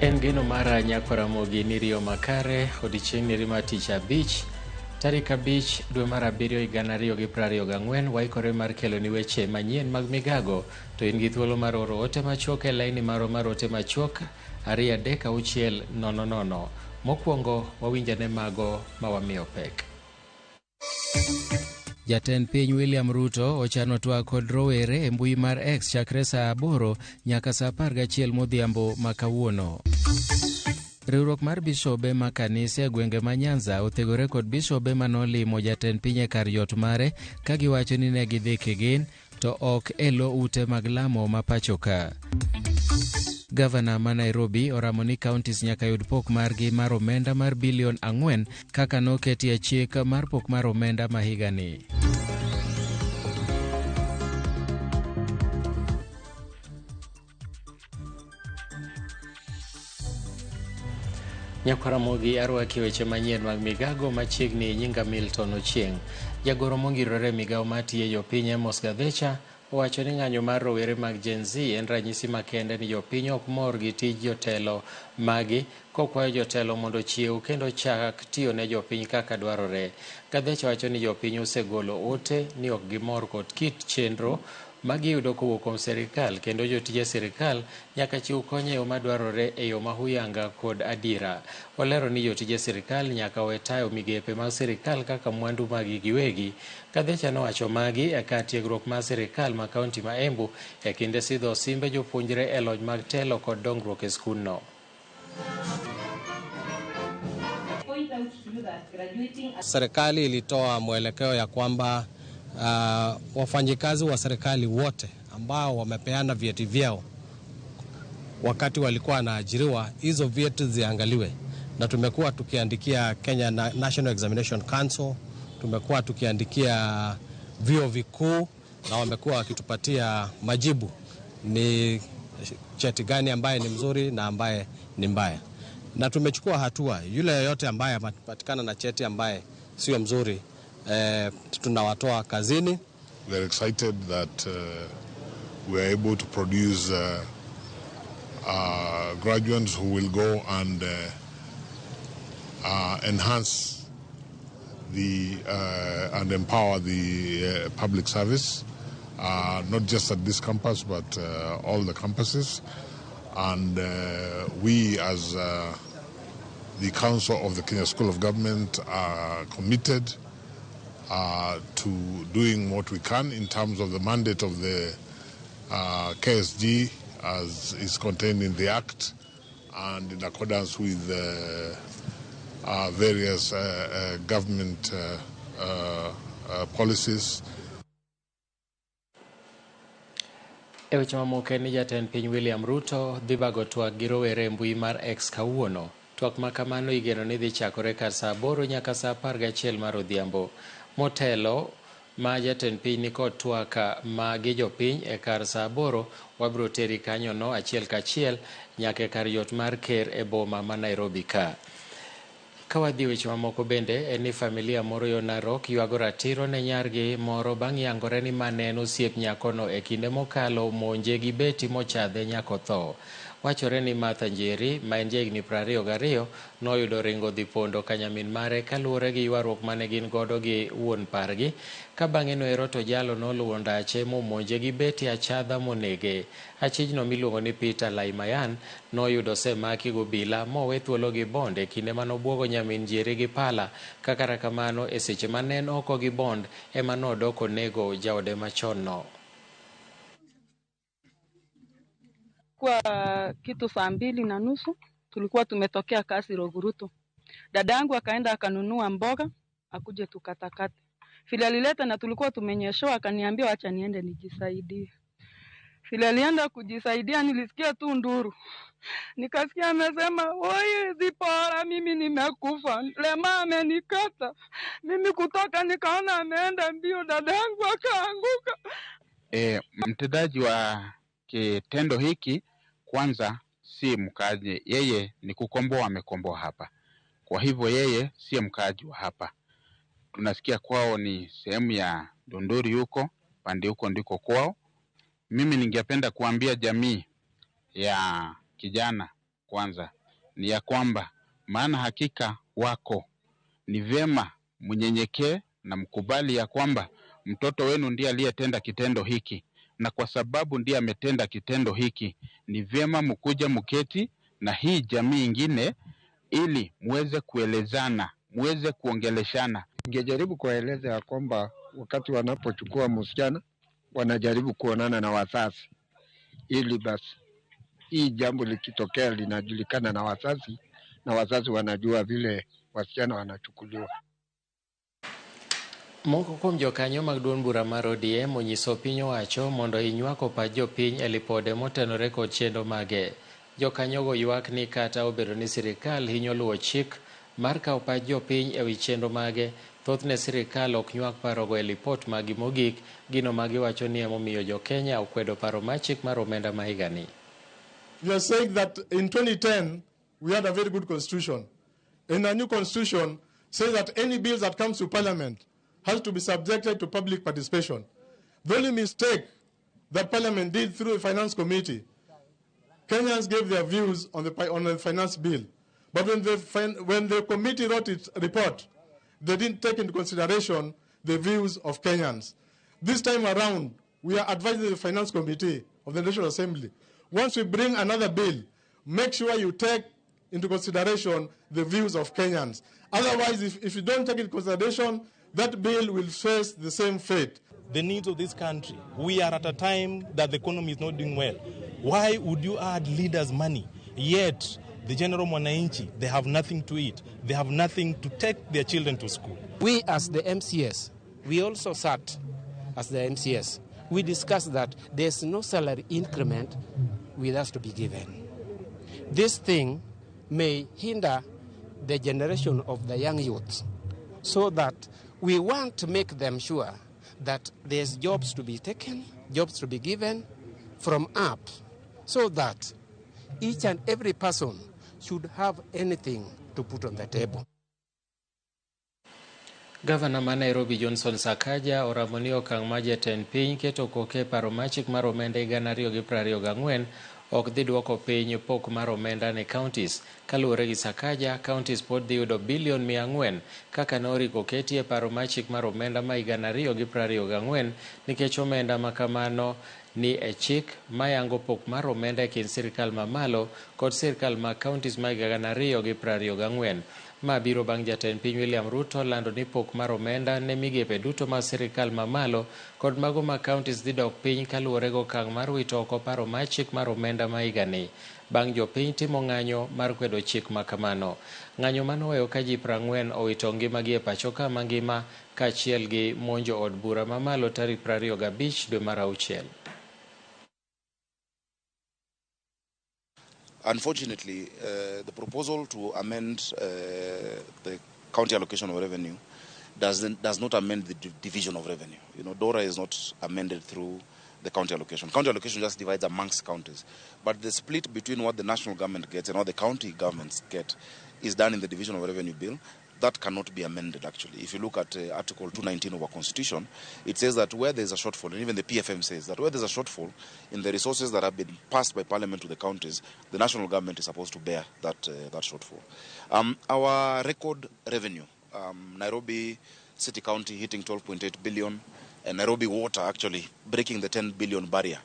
En geno mara nyakwar Ramogi ni riyo makare odiechieng' neri mar tich abich tarik 5 dwe mar 7 2024 waikore mar kelo ni weche manyien mag migago to in gi thuolo mar oro ote machuok e laini marwa mar ote machuok 2 3 6 0 0. Mokwongo wawinjane mago ma wamiyo pek. Jatend piny William Ruto ochano twak kod rowere e mbui mar X chakre saa 8 nyaka saa 11 modhiambo ma kawuono. Riwruok mar bishobe ma kanise e gwenge ma Nyanza othegore kod bishobe manolimo jatend piny e kar yot mare ka giwacho ni ne gidhi kigin to ok e lo ute mag lamo ma pacho ka. Gavana ma Nairobi oramo ni counties nyaka yud pok margi mar omenda mar bilion 4 kaka noketie chik mar pok mar omenda ma higani. Nyakwar Ramogi arwaki weche manyien mag migago machiegni nyinga Milton Ochieng. Jagoro mongirore migawo matiye jopiny Amos Gathecha owacho ni ng'anyo mar rowere mag Gen Z en ranyisi makende ni jopiny ok mor gi tij jotelo magi kokwayo jotelo mondo ochiew kendo chak tiyo ne jopiny kaka dwarore. Gathecha wacho ni jopiny osegolo ote ni ok gimor kod kit chenro magiyudo kowuok kuom sirikal kendo jotije sirikal nyaka chiw kony e yo madwarore e yo mahuyanga kod adiera. Olero ni jotije sirikal nyaka we tayo migepe mag sirikal kaka mwandu magi giwegi. Gathecha nowacho magi e kar tiegruok mar sirikal ma kaunti ma Embu e kinde sidho osimbe jopuonjre e lony mag telo kod dongruok e skundno. Serikali ilitoa mwelekeo ya kwamba wafanyikazi wa serikali wote ambao wamepeana vyeti vyao wakati walikuwa wanaajiriwa, hizo vyeti ziangaliwe. Na tumekuwa tukiandikia Kenya National Examination Council, tumekuwa tukiandikia vyuo vikuu na wamekuwa wakitupatia majibu ni cheti gani ambaye ni mzuri na ambaye ni mbaya. Na tumechukua hatua, yule yeyote ambaye amepatikana na cheti ambaye sio mzuri, tunawatoa kazini. We are excited that we are able to produce graduates who will go and enhance the and empower the public service, not just at this campus but all the campuses. And we as the Council of the Kenya School of Government are committed to doing what we can in terms of the mandate of the KSG as is contained in the Act and in accordance with various government policies. E weche mamoko ni jatend piny William Ruto dhi bago twak gi rowere e mbui mar X kawuono. Twak ma kamano igeno ni dhi chakore kar saa 8 nyaka saa 11 mar odhiambo. Motelo ma jatend piny nikod twak ma gi jopiny e kar saa 8 wabiro teri kanyono achiel kachiel nyaka e kar yot mar ker e boma ma Nairobi ka. Ka wadhi weche mamoko bende en ni familia moro yo Narok ywago ratiro ne nyargi moro bang' yangore ni mane en osiep nyakono e kinde mokalo monje gi beti mochadhe nyaka otho. Wachore ni Martha Njeri ma en jahigni 22 noyudo ringo dhi pondo ka nyamin mare kaluwore gi ywaruok mane gin godo gi wuon pargi. Ka bang'e noero to jalo noluwo ndache momonje gi beti achadha monege. Achijno miluongo ni Peter Laimayan noyudo osemaki gobila mowe thuolo gi bond e kinde manobuogo nyamin Njeri gi pala. Kata kamano e seche mane en oko gi bond ema nodok onego jaode machon no. Kwa kitu saa 2:30 tulikuwa tumetokea kasi Roguruto. Dada yangu akaenda akanunua mboga akuje tukatakate. Vile alileta na tulikuwa tumenyeshewa, akaniambia acha niende nijisaidie. Vile alienda kujisaidia nilisikia tu nduru. Nikasikia amesema, "Oi Zipora, mimi nimekufa. Lema amenikata." Mimi kutoka nikaona ameenda mbio, dada yangu akaanguka. Mtendaji wa kitendo hiki kwanza si mkaaji, yeye ni kukomboa, amekomboa hapa. Kwa hivyo yeye si mkaaji wa hapa. Tunasikia kwao ni sehemu ya Dondori huko, pande huko ndiko kwao. Mimi ningependa kuambia jamii ya kijana kwanza ni ya kwamba, maana hakika wako, ni vyema mnyenyekee na mkubali ya kwamba mtoto wenu ndiye aliyetenda kitendo hiki, na kwa sababu ndiye ametenda kitendo hiki, ni vyema mkuja mketi na hii jamii ingine ili muweze kuelezana, muweze kuongeleshana. Ningejaribu kuwaeleza ya kwamba wakati wanapochukua msichana wanajaribu kuonana na wazazi, ili basi hii jambo likitokea linajulikana na wazazi, na wazazi wanajua vile wasichana wanachukuliwa. Moko kuom jokanyo mag duond bura mar ODM onyiso piny owacho mondo inywako pach jopiny e lipode motenore kod chenro mage. Jokanyogo ywak ni kata obedo ni sirikal hinyo luwo chik mar kawo pach jopiny ewi chenro mage, thothne sirikal ok nywak parogo e lipot magi mogik, gino ma giwacho ni emomiyo jokenya okwedo paro mar chik mar omenda ma higani. We are saying that in 2010, we had a very good constitution. In our new constitution, says that any bill that comes to parliament has to be subjected to public participation. The only mistake that parliament did through the finance committee, Kenyans gave their views on the finance bill. But when the committee wrote its report, they didn't take into consideration the views of Kenyans. This time around, we are advising the Finance Committee of the National Assembly, once we bring another bill, make sure you take into consideration the views of Kenyans. Otherwise, if you don't take into consideration, that bill will face the same fate. The needs of this country. We are at a time that the economy is not doing well. Why would you add leaders money? Yet, the general mwananchi, they have nothing to eat. They have nothing to take their children to school. We as the MCS, we also sat as the MCS. We discussed that there's no salary increment with us to be given. This thing may hinder the generation of the young youths, so that we want to make them sure that there's jobs to be taken, jobs to be given from up, so that each and every person should have anything to put on the table. Gavana ma Nairobi Johnson Sakaja oramo ni okang' ma jatend piny keto koke e paro mar chik mar omenda 2024 ok dhi duoko piny pok mar omenda ne counties. Kaluwore gi Sakaja, counties pod dhi yudo bilion 400 kaka ne oriko keti e paro mar chik mar omenda ma 2024 nikech omenda ma kamano ni e chik mayango pok mar omenda e kind sirikal mamalo kod sirikal mag counties ma 2024. Ma biro bang' jatend piny William Ruto lando ni pok mar omenda ne migepe duto mag sirikal mamalo kod mago mag counties dhi dok piny kaluwore gi okang' mar wito oko paro mar chik mar omenda ma higani bang' jopiny timo ng'anyo mar kwedo chik ma kamano. Ng'anyo manoweyo ka ji 40 owito ngimagi e pacho ka mangima kaachiel gi monjo od bura mamalo tarik 25 dwe mar auchiel. Unfortunately, the proposal to amend the county allocation of revenue does not amend the division of revenue. You know, DORA is not amended through the county allocation. County allocation just divides amongst counties. But the split between what the national government gets and what the county governments get is done in the division of revenue bill. That cannot be amended, actually. If you look at Article 219 of our Constitution, it says that where there's a shortfall, and even the PFM says that where there's a shortfall in the resources that have been passed by Parliament to the counties, the national government is supposed to bear that, that shortfall. Our record revenue, Nairobi City County hitting 12.8 billion, and Nairobi Water actually breaking the 10 billion barrier.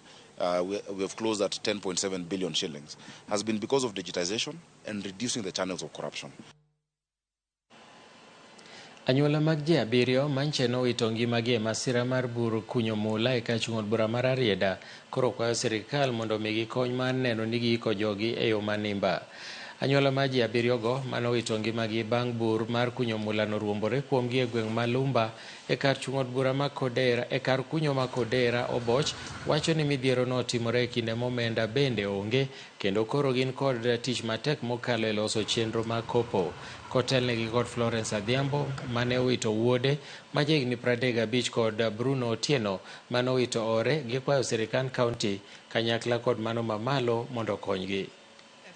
We have closed at 10.7 billion shillings, has been because of digitization and reducing the channels of corruption. Anyuola mag ji abiriyo manche nowito ngimagi e masira mar bur kunyo mula e kachung' od bura mar Rarieda koro kwayo sirikal mondo omigi kony mar neno ni giiko jogi e yo manimba. Anyuola mar ji abiriyogo manowito ngimagi bang' bur mar kunyo mula noruombore kuomgi e gweng' ma Lumba e kar chung' od bura ma Kodera e kar kunyo ma Kodera Oboch wacho ni midhiero notimore e kinde momenda bende onge kendo koro gin kod tich matek mokalo e loso chenro mag kopo. Kotelnegi kod Florence Adhiambo mane owito wuode ma jahigni 35 kod Bruno Otieno mane owito ore gikwayo sirikand kaunti kanyakla kod mano mamalo mondo okonygi.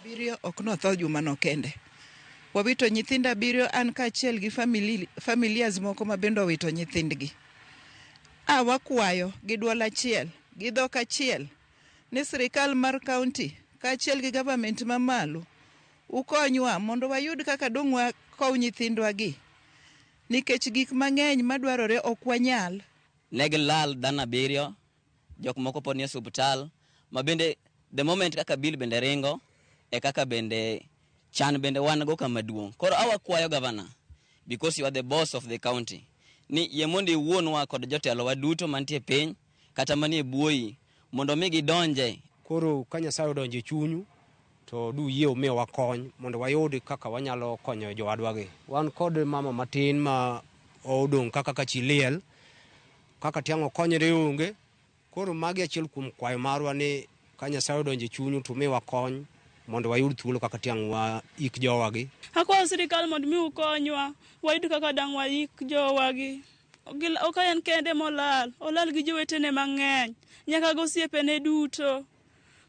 Abiriyo ok notho jumano kende. Wawito nyithindo abiriyo an kaachiel gi familias moko ma bende owito nyithindgi. A wakwayo gi duol achiel, gi dhok achiel ni sirikal mar kaunti kaachiel gi government mamalo Ukonywa mondo wayud kaka dong' wakow nyithindwa gi. Nikech gik mang'eny madwarore ok wanyal. Ne gilal dhano abiriyo, jok moko pod nie osiptal, ma bende the moment kaka bill bende ringo, e kaka bende chan bende wan go kama duong'. Koro awakwayo governor, because you are the boss of the county, ni yie mondo iwuonwa kod jotelowa duto mantie piny kata manie buoyi mondo mi gidonje. Koro ka Nyasaye odonjo e chunyu to duyie umiwa kony mondo wayud kaka wanyalo konyo jowadwagi. Wan kod mama matin ma odong' kaka ka chi liel, kaka tiang' okonyre onge. Koro magi achiel kuom kwayo marwa ni ka Nyasaye odonjo e chunyu to umiwa kony mondo wayud thuolo kaka tiang' waik jowagi. Akwayo sirikal mondo mi ukonywa wayud kaka dang' waik jowagi. Ok en kende molal, olal gi jowetene mang'eny, nyaka gosiepene duto.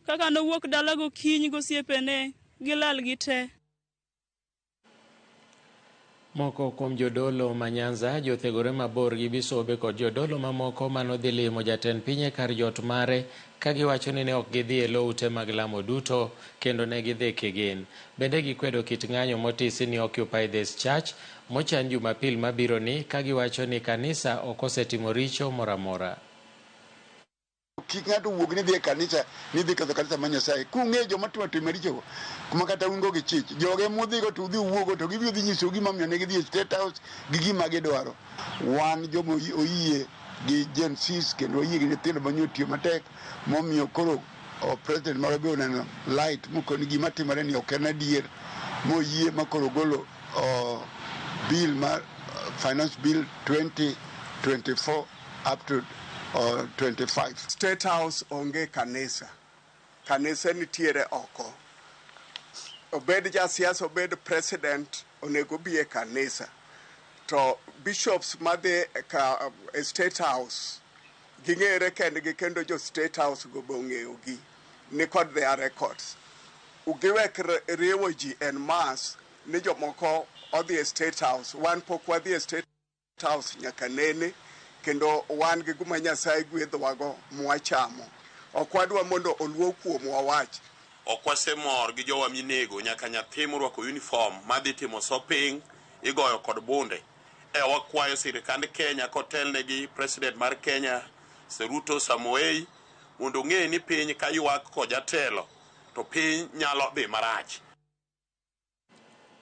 Kaka nowuok dala gokinyi gosiepene, gilal gite. Moko kuom jodolo ma Nyanza jothegore mabor gi bisobe kod jodolo mamoko manodhi limo jatend piny e kar jot mare ka giwacho ni ne ok gidhi e lo ute mag lamo duto kendo ne gidhi kigin. Bende gikwedo kit ng'anyo motisi ni Occupy this Church mochan Jumapil mabiro ni ka giwacho ni kanisa ok osetimo richo moro amora. Kik ng'ato wuog ni dhi e kanisa ni dhi ketho kanisa mar Nyasaye. Kung'eyo joma timo tim marichogo, kuma kata un go gi chich. Joge mudhigo to udhi uwuogo to gibiro dhi nyisou gima omiyo ne gidhi e State House gi gima gidwaro. Wan joma oyie gi Gen Zs kendo wayie gi nyithindo ma nyotiyo matek momiyo koro president marwa be oneno light mokoni gima timore ni ok en adier moyie ma koro ogolo bill mar finance bill 2024 up to 25. State House onge kanisa. Kanisa nitiere oko. Obed jasiasa, obed president, onego obi e kanisa. To bishops madhi ka e State House ging'ere kendgi kendo jo State House go be ong'eyogi ni kod their records. Giwek riwo ji en mass ni jomoko odhi e State House. Wan pok wadhi e State House nyaka nene kendo wan gi guma Nyasaye gwedhowago mwachamo. Ok wadwa mondo oluo kuomwa wach. Ok wasemor gi jowa minego nyaka nyathi morwako uniform madhi timo shopping igoyo kod bunde. E wakwayo sirikand Kenya kotelne gi president mar Kenya Ruto Samoei mondo ong'e ni piny ka ywak kod jatelo to piny nyalo dhi marach.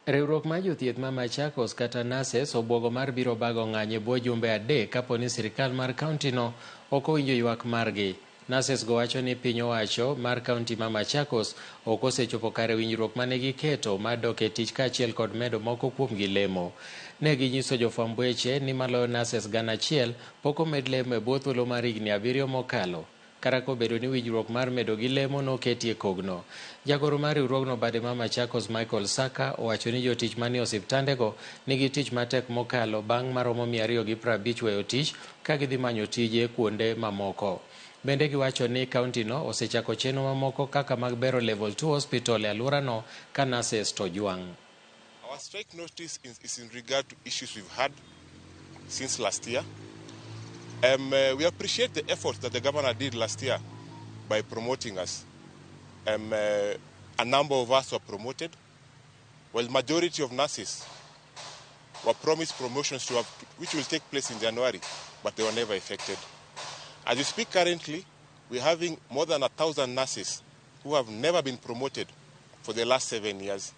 Riwruok mar jothieth ma Machakos kata Nurses obwogo mar biro bago ng'anyo e bwo jumbe 3 kapo ni sirikal mar kaunti no ok owinjo ywak margi. Nurses go wacho ni piny owacho mar kaunti ma Machakos ok osechopo kare winjruok mane giketo mar dok e tich kaachiel kod medo moko kuomgi lemo. Ne ginyiso jofwamb weche ni maloyo nurses 1,000 pok omed lemo e bwo thuolo mar higni 7 mokalo. Kata kobedo ni winjruok mar medo gi lemo noketie kogno. Jagoro mar riwruogno bade ma Machakos Michael Saka owacho ni jotich manie osiptandego nigi tich matek mokalo bang' maromo 250 weyo tich ka gidhi manyo tije kuonde mamoko. Bende giwacho ni kaunti no osechako chenro mamoko kaka mag bero level 2 hospital e alworano ka nurses to jwang'. Our strike notice is in regard to issues we've had since last year. We appreciate the effort that the governor did last year by promoting us. A number of us were promoted, while majority of nurses were promised promotions which will take place in January, but they were never effected. As we speak currently, we're having more than 1,000 nurses who have never been promoted for the last 7 years.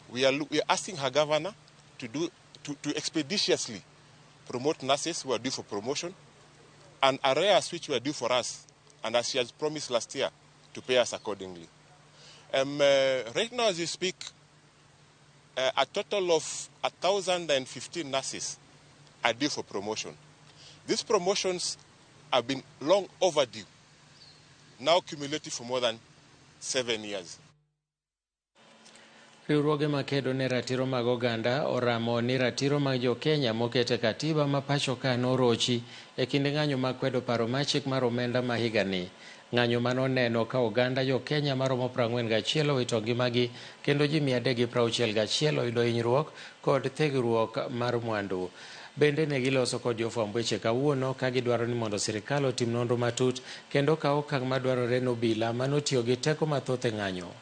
We are asking her governor to expeditiously promote nurses who are due for promotion and arrears which were due for us, and as she has promised last year, to pay us accordingly. Right now, as you speak, a total of 1,015 nurses are due for promotion. These promotions have been long overdue, now cumulative for more than 7 years. Riwruoge makedo ne ratiro mag oganda oramo ni ratiro mag jo-Kenya moket e katiba ma pacho ka norochi e kinde ng'anyo mag kwedo paro mar chik mar omenda ma higani. Ng'anyo manoneno ka oganda jo-Kenya maromo 41 owito ngimagi kendo ji 361 oyudo hinyruok kod thegruok mar mwandu. Bende ne giloso kod jofwamb weche kawuono ka gidwaro ni mondo sirikal otim nonro matut kendo kaw okang' madwarore ne obila manotiyo gi teko mathoth e ng'anyo.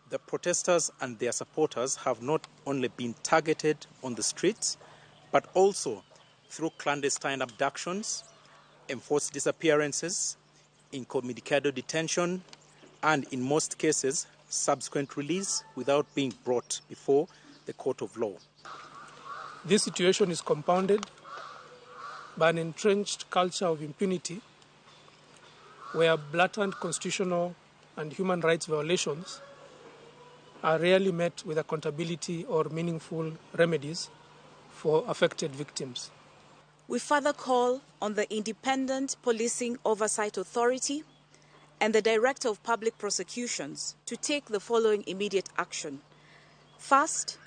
The protesters and their supporters have not only been targeted on the streets, but also through clandestine abductions, enforced disappearances, incommunicado detention, and in most cases, subsequent release without being brought before the court of law. This situation is compounded by an entrenched culture of impunity where blatant constitutional and human rights violations are rarely met with accountability or meaningful remedies for affected victims. We further call on the Independent Policing Oversight Authority and the Director of Public Prosecutions to take the following immediate action. First,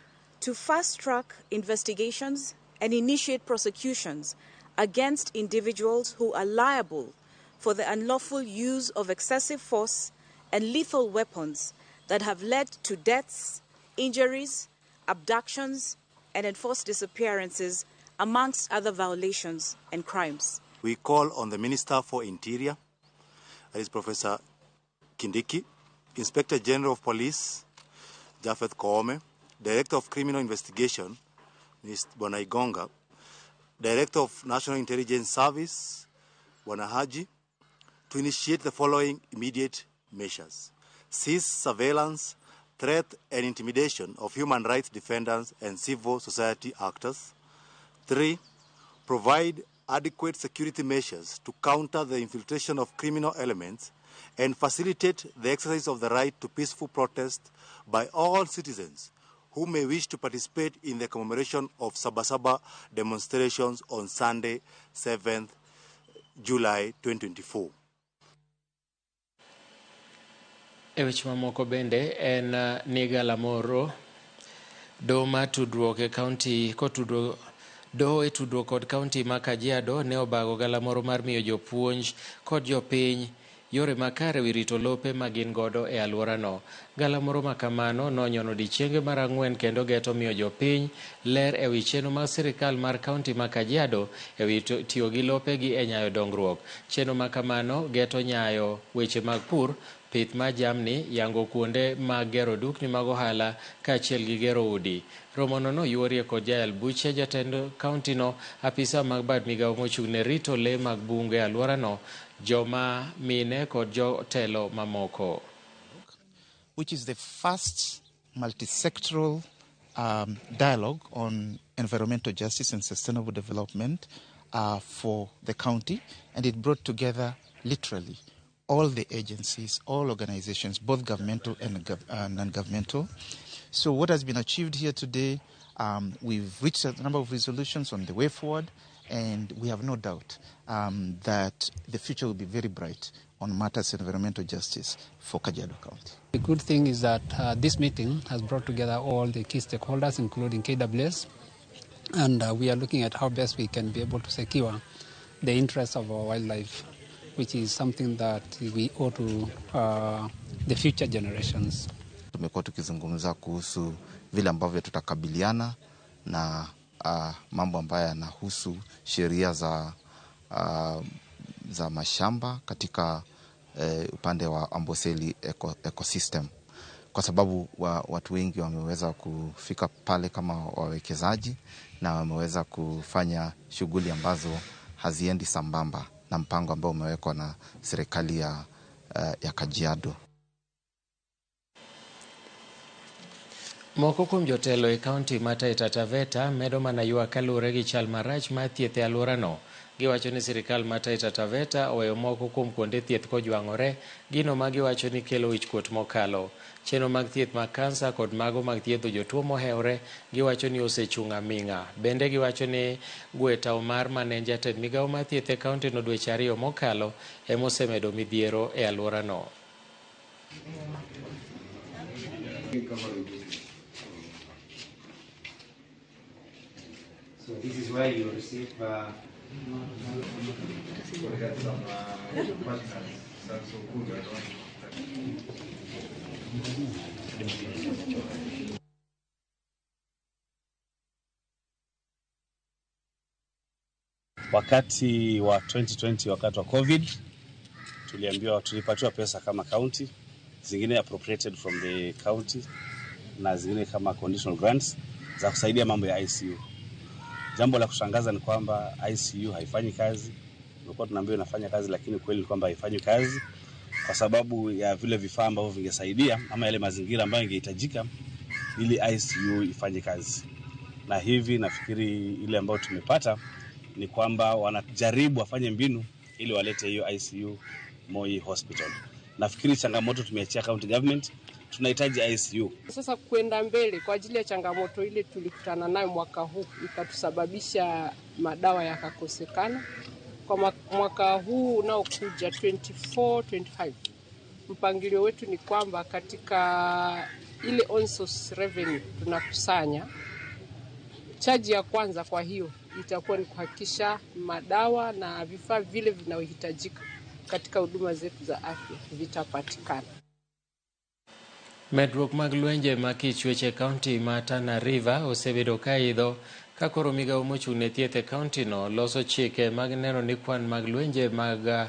to fast-track investigations and initiate prosecutions against individuals who are liable for the unlawful use of excessive force and lethal weapons that have led to deaths, injuries, abductions, and enforced disappearances, amongst other violations and crimes. We call on the Minister for Interior, that is Professor Kindiki, Inspector General of Police, Japheth Koome, Director of Criminal Investigation, Ms. Bwana Igonga, Director of National Intelligence Service, Bwana Haji, to initiate the following immediate measures. Cease surveillance, threat and intimidation of human rights defenders and civil society actors. 3, provide adequate security measures to counter the infiltration of criminal elements and facilitate the exercise of the right to peaceful protest by all citizens who may wish to participate in the commemoration of Sabasaba demonstrations on Sunday, 7th July 2024. E weche mamoko bende en ni galamoro doho mar tudruok e kaunti kotudruok doho e tudruok kod kaunti ma Kajiado ne obago galamoro mar miyo jopuonj kod jopiny yore makare wi rito lope ma gin godo e alworano. Galamoro ma kamano nonyono odiechienge mar ang'wen kendo geto miyo jopiny ler e wi chenro mar sirikal mar kaunti ma Kajiado e wi tiyo gi lopegi e nyayo dongruok. Chenro ma kamano geto nyayo weche mag pur, pith mar jamni, yango kuonde mag gero dukni mag ohala kaachiel gi gero udi. Romono noyuorie kod jayal buche jatend kauntino, apisa mag bad migawo mochung' ne rito lee mag bunge e alworano, joma mine kod jotelo mamoko. Which is the first multi-sectoral dialogue on environmental justice and sustainable development for the county, and it brought together literally all the agencies, all organizations, both governmental and non-governmental. So what has been achieved here today, we've reached a number of resolutions on the way forward, and we have no doubt that the future will be very bright on matters of environmental justice for Kajiado County. The good thing is that this meeting has brought together all the key stakeholders, including KWS, and we are looking at how best we can be able to secure the interests of our wildlife, which is something that we owe to the future generations. Tumekuwa tukizungumza kuhusu vile ambavyo tutakabiliana na mambo ambayo yanahusu sheria za mashamba katika upande wa Amboseli ecosystem, kwa sababu watu wengi wameweza kufika pale kama wawekezaji na wameweza kufanya shughuli ambazo haziendi sambamba na mpango ambao umewekwa na serikali ya Kajiado. Moko kuom jotelo e kaunti ma Taita Taveta medo mana ywak kaluwore gi chal marach mar thieth e alworano. Giwacho ni sirikal ma Taita Taveta oweyo moko kuom kuonde thieth kojwang'ore, gino ma giwacho ni kelo wichkuot mokalo. Chenro mag thieth mag kansa kod mago mag thiedho jotuo mohewre giwacho ni osechung' aming'a. Bende giwacho ni Gweta Omar mane en jatend migawo mar thieth e kauntino dweche 2 mokalo ema osemedo midhiero e alworano. So this is where you receive we had some partners, some so good, I don't. zingine appropriated from the county na zingine kama conditional grants za kusaidia mambo ya ICU. Jambo la kushangaza ni kwamba ICU haifanyi kazi. Tulikuwa tunaambiwa inafanya kazi, lakini kweli ni kwamba haifanyi kazi kwa sababu ya vile vifaa ambavyo vingesaidia ama yale mazingira ambayo ingehitajika ili ICU ifanye kazi. Na hivi nafikiri ile ambayo tumepata ni kwamba wanajaribu wafanye mbinu ili walete hiyo ICU Moi Hospital. Nafikiri changamoto tumeachia county government, tunahitaji ICU. Sasa kwenda mbele kwa ajili ya changamoto ile tulikutana nayo mwaka huu ikatusababisha madawa yakakosekana. Kwa mwaka huu unaokuja 24-25, mpangilio wetu ni kwamba katika ile on source revenue tunakusanya, chaji ya kwanza kwa hiyo itakuwa ni kuhakikisha madawa na vifaa vile vinavyohitajika katika huduma zetu za afya vitapatikana. Medruok mag lwenje ma kichwech e kaunti ma Tana River osebedo ka idho ka koro migawo mochung' ne thieth e kaunti no loso chike mag neno ni kwan mag lwenje mag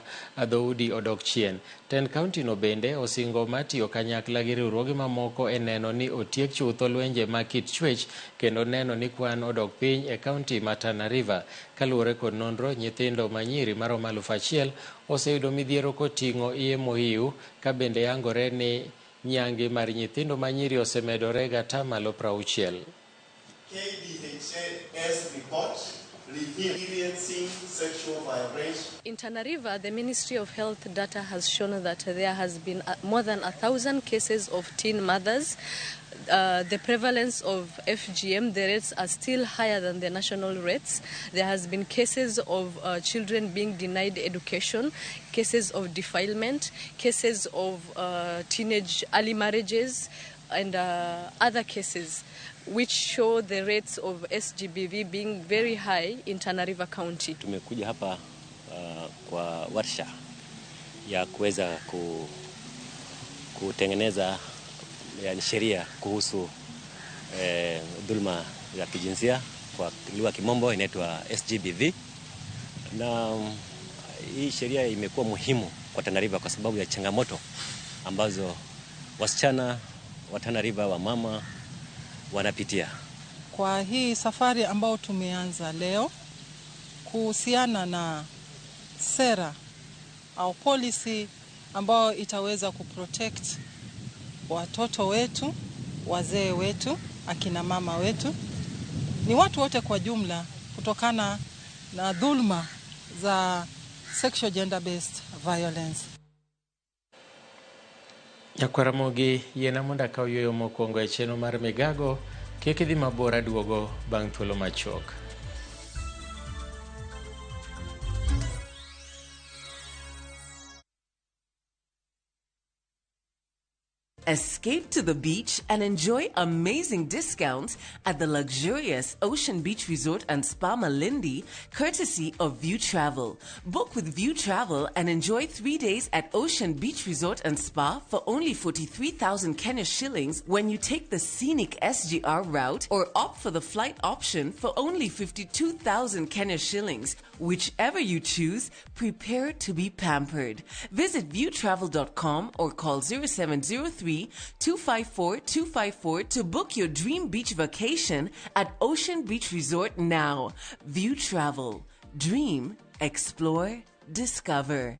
dhoudi odok chien. Tend kaunti no bende osingo mar tiyo kanyakla gi riwruoge mamoko e neno ni otiek chutho lwenje mag kit chwech kendo neno ni kwan odok piny e kaunti ma Tana River. Kaluwore kod nonro, nyithindo manyiri maromo 1000 oseyudo midhiero koting'o iye mohiu ka bende yangore ni nyange mar nyithindo manyiri osemedore gi 60%. KDHS report experiencing sexual violation. In Tana River, the Ministry of Health data has shown that there has been more than 1,000 cases of teen mothers. The prevalence of FGM, the rates are still higher than the national rates. There has been cases of children being denied education, cases of defilement, cases of teenage early marriages, and other cases which show the rates of SGBV being very high in Tana River County. Tumekuja hapa kwa warsha ya kuweza kutengeneza yani sheria kuhusu dhulma ya kijinsia, kwa lugha kimombo inaitwa SGBV. Na hii sheria imekuwa muhimu kwa Tana River kwa sababu ya changamoto ambazo wasichana wa Tana River, wa mama wanapitia. Kwa hii safari ambao tumeanza leo kuhusiana na sera au policy ambao itaweza kuprotect watoto wetu, wazee wetu, akina mama wetu, ni watu wote kwa jumla, kutokana na dhulma za sexual gender based violence. Nyakwaramogi yiena mondo akaw yueyo mokwongo e chenro mar Migago, kik idhi mabor aduogo bang' thuolo machuok. Escape to the beach and enjoy amazing discounts at the luxurious Ocean Beach Resort and Spa Malindi, courtesy of View Travel. Book with View Travel and enjoy 3 days at Ocean Beach Resort and Spa for only 43,000 Kenya shillings when you take the scenic SGR route, or opt for the flight option for only 52,000 Kenya shillings. Whichever you choose, prepare to be pampered. Visit viewtravel.com or call 0703 254 254 to book your dream beach vacation at Ocean Beach Resort now. View Travel. Dream, explore, discover.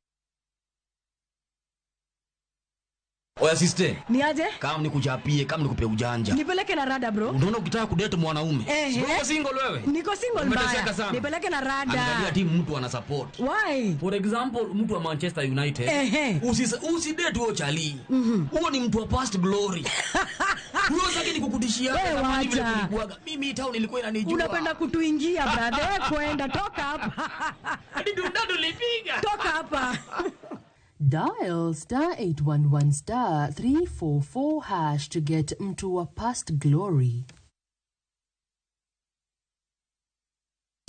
Oya sister. Ni aje? Kama nikuchapie, kama nikupe ujanja. Nipeleke na rada bro. Unaona ukitaka kudate mwanaume. Uko single wewe? Niko single mbaya. Nipeleke na rada. Angalia timu mtu ana support. Why? For example, mtu wa Manchester United. Usidate huo chali. Huo ni mtu wa past glory. Huo zake ni kukutishia kama vile kulikuwaga. Mimi town ilikuwa inanijua. Unapenda kutuingia brother. Kwenda toka hapa. Hadi dundadu lipiga. Toka hapa. Dial star 811 star 344 hash to get mtu wa past glory.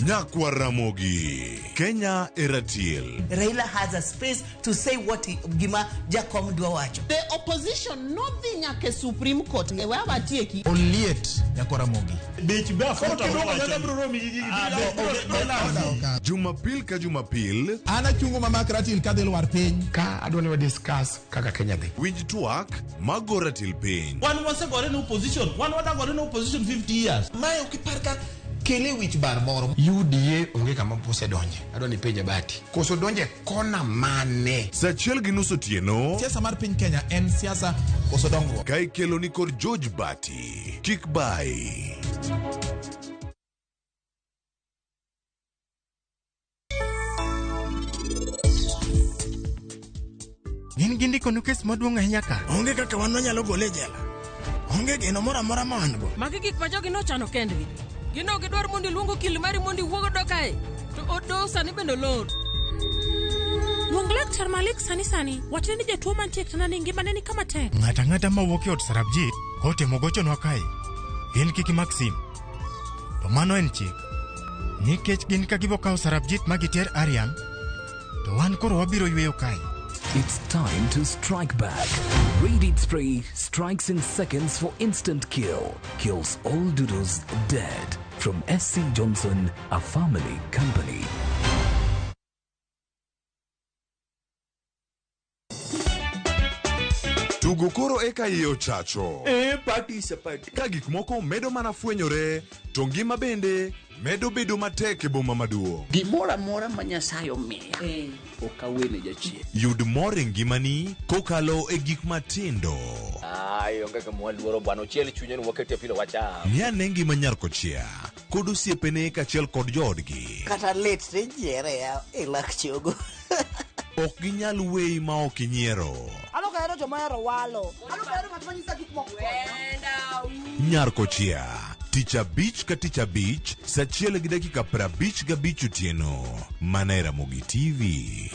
Nyakwar Ramogi, Kenya e ratil. Raila has a space to say what he, gima Jakom dwa wacho. The opposition nodhi nyaka e Supreme Court. We watieki. Oliet nyakwar Ramogi. Jumapil ka Jumapil. An achungo mamak ratil kadhi lwar piny. Ka adwa ni wa discuss kaka Kenya dhi. Winj twak mago ratil piny. Wan wasegore ne opposition. Wan wadagore ne opposition 50 years. Mae ok ipar ka kele wich bar moro. UDA onge kama osedonje. Adwa ni penja Bati. Koso donje kona mane? Saa 1:30 otieno. Siasa mar piny Kenya en siasa koso dongruok. Ka ikelo ni kod George Bati. Kik bai. Gin gindikonu kes maduong' ahinya ka. Onge kaka wan wanyalo gole e jela. Onge geno moro amora ma wan go. Magi gik ma jogi nochano kendgi. Gin ok gidwar mondo iluong okil mari mondo iwuog odo kae. To od doho sani bende olor. Luong laktar Malik sani sani. Wachne ni jatuo mantie e kitanda ni ngimane ni kama tek. Ng'ato ang'ata mawuok e od Sarabjit kotemo gochonwa kae, in kik imak sim. To mano en chik. Nikech gin ka gibokawo Sarabjit ma giter Aryan, to wan koro wabiro yweyo kae. It's time to strike back. Raid Spray strikes in seconds for instant kill. Kills all doodles dead. From SC Johnson, a family company. Tugo koro eka iye ochacho. E party is a party. Ka gik moko medo mana fwenyore, to ngima bende medo bedo matek e boma maduong'. Gimoro amora ma Nyasaye omiya ok awene jachien. Yud mor e ngimani kokalo e gik matindo. Ai, onge gima waluoro bwana, ochiel chunye ni wakete pilo wacham. Ng'i ane ngima nyar kochia kod osiepene kaachiel kod joodgi. Kata lit tijiere e lak chogo. Ok ginyal weyi ma ok inyiero. An ok ahero joma ohero walo. An ok ahero ng'at ma nyisa gik moko. Nyar kochia, tich abich ka tich abich, saa 1:55 otieno. Mana e Ramogi TV.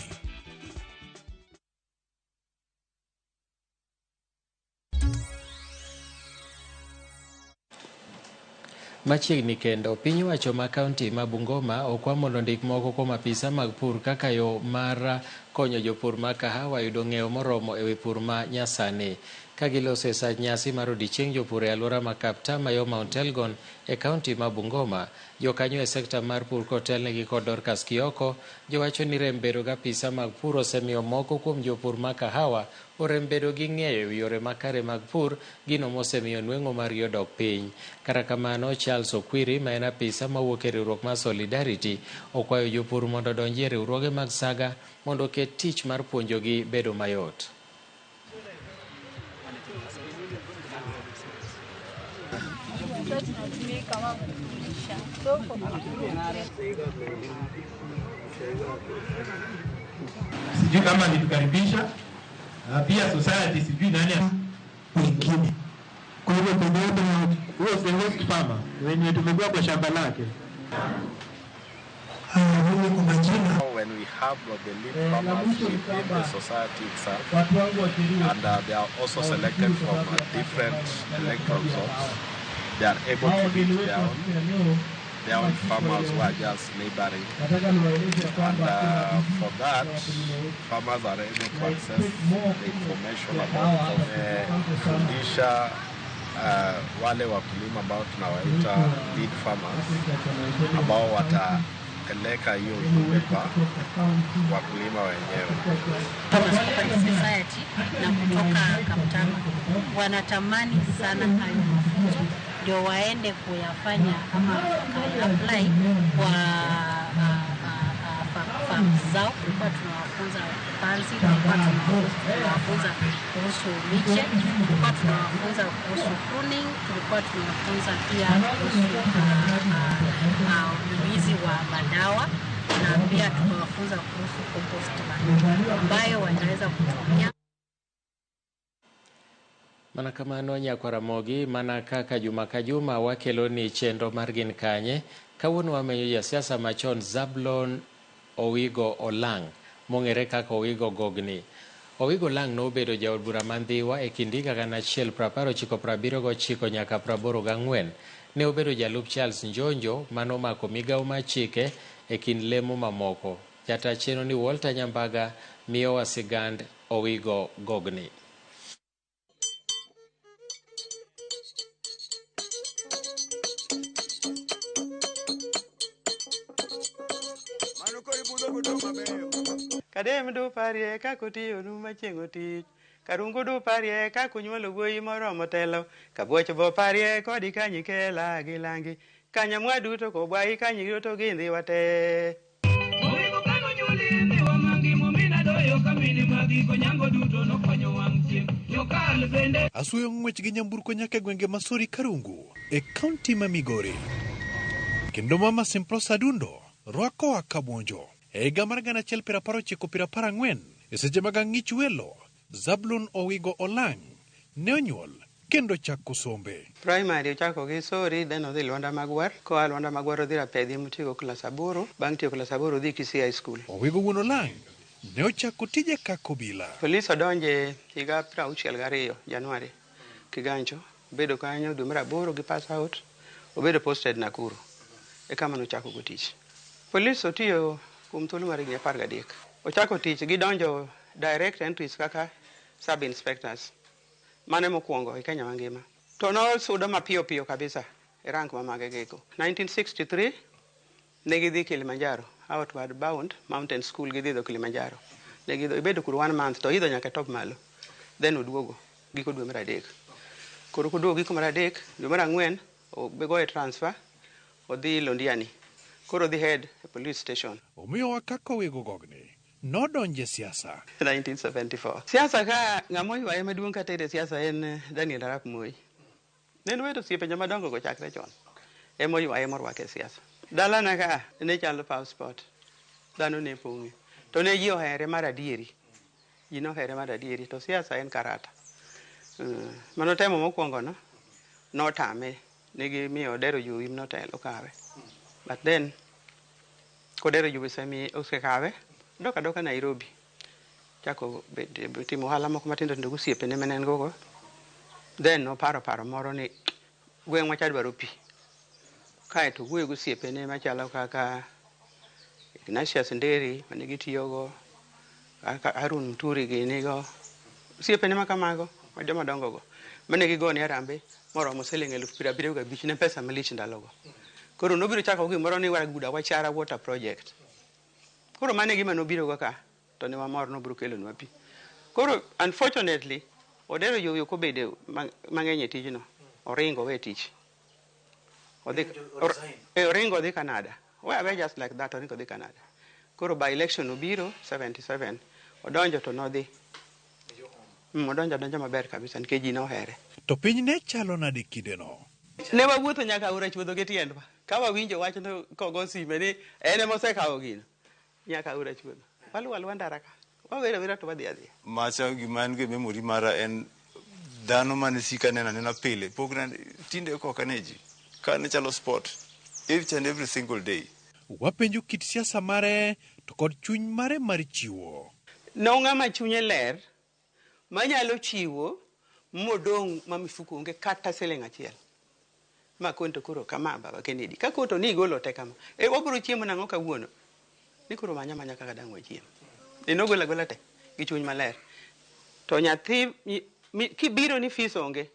Machiegni kendo, piny owacho ma kaunti ma Bungoma okwa mondo ndik moko kuom apisa mag pur kaka yo mar konyo jopur ma kahawa yudo ng'eyo moromo ewi pur ma nyasani. Ka giloso e sa nyasi mar odiechieng jopur e alwora ma Kaptama yo Mount Elgon e kaunti ma Bungoma, jokanyo e sekta mar pur kotelnegi kod Dorcas Kioko jowacho ni rem bedo gi apisa mag pur osemiyo moko kuom jopur ma kahawa orem bedo gi ng'eyo ewi yore makare mag pur, gino mosemiyo nweng'o margi odok piny. Kata kamano, Charles Okwiri ma en apisa mawuok e riwruok mar Solidarity okwayo jopur mondo odonji e riwruoge mag saga mondo oket tich mar puonjogi bedo mayot. Sijui kama alitukaribisha na pia society sijui nani wengine. Kwa hivyo kwa niaba ya huo Celeste Farmer wenye tumekuwa kwa shamba lake. Mimi kwa majina When we have the lead farmers within the society itself, and they are also selected from different electoral zones, they are able to reach their own farmers who are just neighboring. And for that, farmers are able to access the information about fundisha wale wakulima ambao tunawaita lead farmers ambao watapeleka hiyo ujumbe kwa wakulima wenyewe. Cooperative Society na kutoka Kaptama wanatamani sana hayo mafunzo ndio waende kuyafanya ama apply kwa farms zao. Tulikuwa tunawafunza upanzi, tulikuwa tunawafunza kuhusu miche, tulikuwa tunawafunza kuhusu pruning, tulikuwa tunawafunza pia kuhusu unyunyizi wa madawa na pia tukawafunza kuhusu compost ambayo wataweza kutumia. Mana kamano nyakwar Ramogi, mana kaka juma ka juma wakelo ni chenro mar Gin Kanye, kawuono wamenyo jasiasa machon Zablon Owigo Olang', mong'ere kaka Owigo Gogni. Owigo Olang' nobedo jaod bura ma Ndhiwa e kind higa 1979 nyaka 84. Ne obedo jalup Charles Njonjo manomako migawo mar chike e kind lemo mamoko. Jata chenro ni Walter Nyambaga miyowa sigand Owigo Gogni. Kadem du parie kaka otiyonu machieng' otich. Karungu du parie kaka unywolo wuoyi moromo telo. Kabuoch bo parie kodi kanyi kela gi langi. Kanyamwa duto kobwayi kanyi duto gi ndhiwa te. Owigo kano nyuli ndhiwa mangima mina doyo kamine magiko nyango duto nokonyo wang' chieng' nyokal bende. Asuoyo ng'wech gi nyamburko nyaka e gwenge ma Sori Karungu e kaunti ma Migori. Kendo Mama Simprosa Adundo rwakowa kabuonjo. E higa mar 1994 e seche mag ang'ich welo, Zablon Owigo Olang' ne onyuol kendo chako sombe. Primary ochako gi Sori, then odhi Lwanda Magwar. Koa Lwanda Magwar odhi Rapedhi motieko klas 8. Bang' tieko klas 8 odhi Kisii High School. Owigo wuon Olang' ne ochako tije kaka obila. Polis odonje higa 62 Januari Kiganjo. Obedo kanyo dwe mar 8 gi pass out. Obedo posted Nakuru. Eka mane ochako go tich. Polis otiyo kuom thuolo mar higni 13. Ochako tich gidonjo direct entries kaka sub inspectors. Mano mokwongo e Kenya mangima. To nosudo mapiyo piyo kabisa e rank ma mage gigo. 1963 ne gidhi Kilimanjaro, Outward Bound Mountain School gidhi dho Kilimanjaro. Ne gidho, ibedo kuro 1 month to idho nyaka top malo. Then oduogo giko dwe mar 3. Koro koduogo giko mar 3, dwe mar 4 ogoye transfer odhi Londiani. Koro odhi head e police station. Omiyowa kaka Owigo Gogni nodonje siasa. 1974. Siasa ka ng'ama oywaye maduong' katere siasa en Daniel Arap Moi. Ne en wero osiepe joma dongo go chakre chon. Ema oywaye morwake e siasa. Dalana ka ne chalo passport. Dhano ne pong'e. To ne ji ohere mar adieri. Ji nohere mar adieri. To siasa en karata. Manotemo mokwongo no, notame. Ne gimiyo Odero Jowi notelo kawe. But then, Kodero Jowi osekawe, dok adoka Nairobi. Chako timo ohala moko matindo tindo gosiepene mane en gogo. Then noparo paro moro ni gweng'wa cha dwaro pi. Kaeto owuoyo gosiepene machalo kaka Ignatius Nderi mane gitiyogo, kaka Harun Mturi gini go. Osiepene ma kamago, ma joma dongo go. Mane gigone harambee moromo siling 75,000 ne pesa malich ndalogo. Koro nobiro chako gimoro ni Waguda Wachara Water Project. Koro mano e gima nobiro go ka, to ne wamor nobiro kelonwa pi. Koro unfortunately, Odero Jowi ok obedo mang'eny e tijno. Oringo owe tich. Oringo odhi Canada. Owe aweya just like that, oringo odhi Canada. Koro by election obiro 77, odonjo to nodhi. Odonjo adonja maber kabisa nikech ji nohere. To piny ne chalo nade kindeno? Ne wawuotho nyaka aora chuodho gi tiendwa. Ka wawinjo wachno kogo sime ni en ema osekawo gino. Nyaka aora chuodho. Waluwo aluwa ndara ka. Wawero awera to wadhi adhiya. Macha gima an go e memory mara en dhano mane sika neno anena pile. Pok na tinde ok ane ji. Ka ne chalo sport each and every single day. Wapenjo kit siasa mare to kod chuny mare mar chiwo. No ng'ama chunye ler manyalo chiwo modong' ma mifuko onge kata siling achiel. Ma koni to koro kama baba Kennedy. Ka koro to ni igolo te kama. E wabiro chiemo nang'o kawuono? Ni koro manya manya kaka dang' wachiem. E nogolo agola te gi chuny maler. To nyathi kibiro ni fees onge,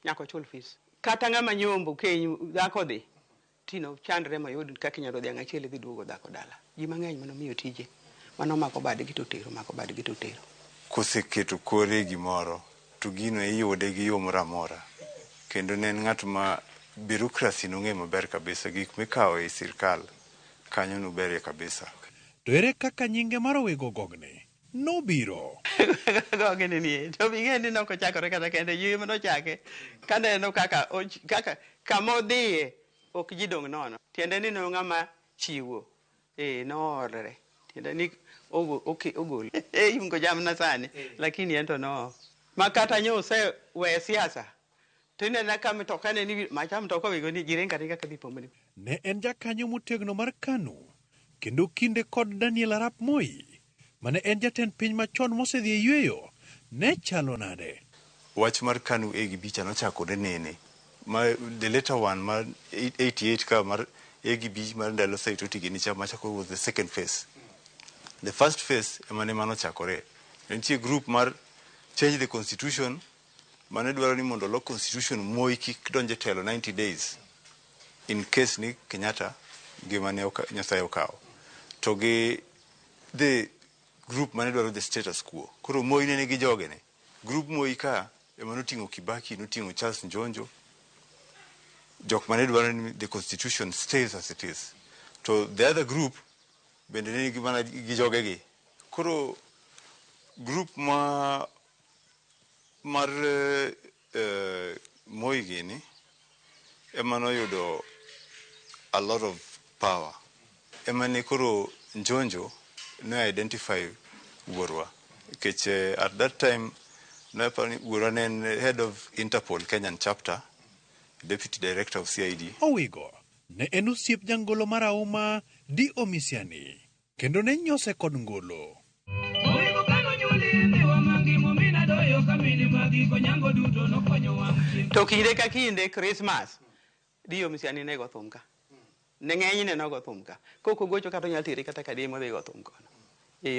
nyaka ochul fees. Kata ng'ama nyombo keny dhako dhi, tino chandre mayud kaka inyalo dhiang' achiel idhi duogo dhako dala. Ji mang'eny manomiyo tije, mano mako badgi to tero, mako badgi to tero. Koseketo kore gimoro, to gino iyude gi yo moro amora. Kendo ne en ng'at ma bureaucracy nong'eyo maber kabisa, gik mikawo e sirkal kanyo noberie kabisa. To ere kaka nyinge mar Owigo Gogni nobiro? Gogni nie, to ing'e ni nok ochakore kata kende, ji ema nochake. Kaneno kaka kama odhiye ok ji dong' nono. Tiende ni no ng'ama chiwo. Noorre. Tiende ni ogol. Yungo jamna sani, lakini en to no. Ma kata nyo osewe siasa, to ineno ka mtoka ne ni macha mtoka Owigo ni ji ringo aringa kadhi pomoni. Ne en jakanyo motegno mar KANU, kendo kinde kod Daniel Arap Moi, mane en jatend piny machon mosedhi e yweyo, ne chalo nade? Wach mar KANU e gi bicha nochakore nene. Ma the later one mar 88 ka mar A gi B mar ndalo Saitoti gini cha macha koro was the second phase. The first phase ema ne mano chakore. Ne nitie group mar change the constitution mane dwaro ni mondo olok constitution Moi kik donj e telo 90 days in case ni Kenyatta ngimane Nyasaye okawo. To gi the group mane dwaro the status quo. Koro Moi ne nigi jogene. Group Moi ka ema noting'o Kibaki, noting'o Charles Njonjo, jok mane dwaro ni the constitution stays as it is. To the other group bende ne nigi mana gi jogegi. Koro group ma mar Moi gini ema noyudo a lot of power. Ema ne koro Njonjo ne identify wuorwa. Nikech at that time ne aparo ni wuorwa ne en head of Interpol Kenyan chapter, deputy director of CID. Owigo ne en osiep jangolo marahuma D.O. Misiani kendo ne nyose kod ngolo. Owigo kano nyuli ndhiwa mangima mina doyo kamine magiko nyango duto nokonyo wang' chieng'. To kinde ka kinde Christmas, D.O. Misiani ne go thum ka. Ne ng'enyne nogo thum ka. Kok ogocho kata onyal tere kata kadem odhi go thum kono.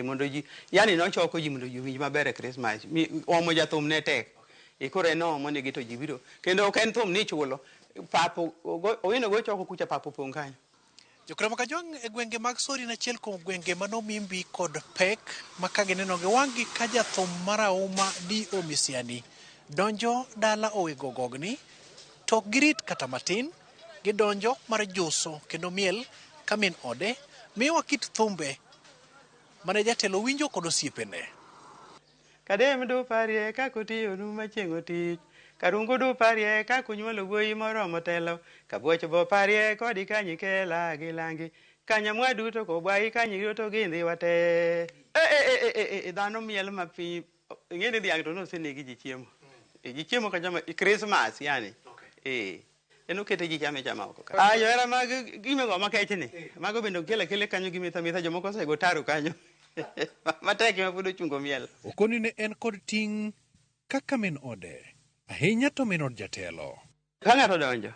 Mondo ji, yani nochoko ji mondo ji owinj maber e Christmas. Omo jathum ne tek. Koro en oomo negi to ji biro. Kendo ok en thum ni ichulo. Pap Owino go choko kucha pap opong' kanyo. Jokrama Kajwang' e gwenge mag Sori en achiel kuom gwenge manomimbi kod pek ma ka gineno gi wang'gi ka jathum marahuma D.O. Misiani donjo dala Owigo gogni to ok girit kata matin, gidonjo mar juso kendo miel ka min ode miyowa kit thumbe mane jatelo winjo kod osiepene. Kadem du parie kaka otiyonu machieng' otich. Karungu du parie kaka unywolo wuoyi moromo telo. Kabuoch bo parie kodi kanyi kela gi langi. Kanyamwa duto kobwayi kanyi duto gi ndhiwa te. Dhano miel ma piny. Ing'e ni dhiang' to nosenegi ji chiemo. Ji chiemo ka chama Christmas yani. En okete ji chame chama oko ka. Johera mag gimego makech ni. Mago bende okel akela kanyo gimetho ametha, jomoko osego taro kanyo. Matek ema pod ochungo miel. Okoni ne en kod ting' kaka min ode, ahinya to min od jatelo. Ka ng'ato odonjo,